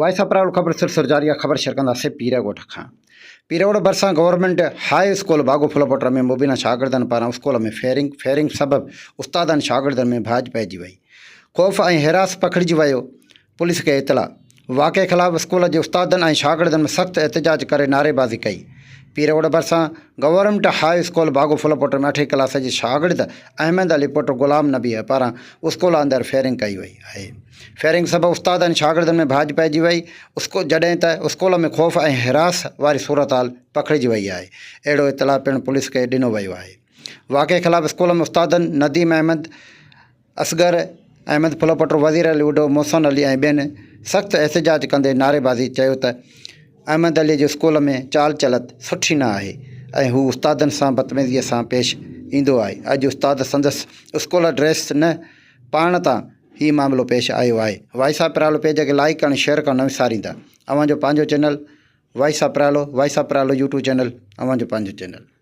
Voice of پرائول خبر سلسلو جاري آهي خبر شيئر ڪنداسين پير ڳوٺ کان پير ڳوٺ ڀرسان گورنمينٽ هاء اسڪول باغو ڦلپوٽر ۾ مبينا شاگردن پاران اسڪول ۾ فيرنگ فيرنگ سبب استادن شاگردن ۾ ڀاڄ پئجي وئي خوف ۽ هراس پکڙجي ويو پوليس کي اطلاع واقعي خلاف اسڪول جي استادن ۽ شاگردن سخت احتجاج ڪري نعريبازي ڪئي. پير ڳوٺ ڀرسان گورنمينٽ هاء اسڪول باغو ڦلپوٽر ۾ اٺين ڪلاس جي شاگرد احمد علي پٽ غلام نبي پاران اسڪول اندر فيرنگ ڪئي وئي آهي. فيرنگ سبب استاد ۽ شاگردن ۾ ڀاڄ پئجي وئي جڏهن ته اسڪول ۾ خوف ۽ هراس واري صورتحال پکڙجي وئي آهي. اهڙو اطلاع پڻ پوليس کي ڏنو ويو آهي. واقعي خلاف اسڪول ۾ استادن نديم احمد، اصغر احمد ڦلوپٽو، وزير علي اوڍو، محسن علي ۽ ٻين سخت احتجاج ڪندي نعريبازي چيو ته احمد علي جي اسڪول ۾ چال چلت سٺي نه آهي ۽ هو استادن سان بدتميزي سان پيش ايندو آهي، اڄ استاد سندس اسڪول ڊريس نه پائڻ تان هي معاملو پيش آيو آهي. وائس آف پرالو پيج کي لائيڪ ۽ شيئر ڪرڻ نه وساريندا. اوهان جو پنهنجو channel voice of Pralo, voice of Pralo YouTube channel اوهان جو پنهنجو چينل.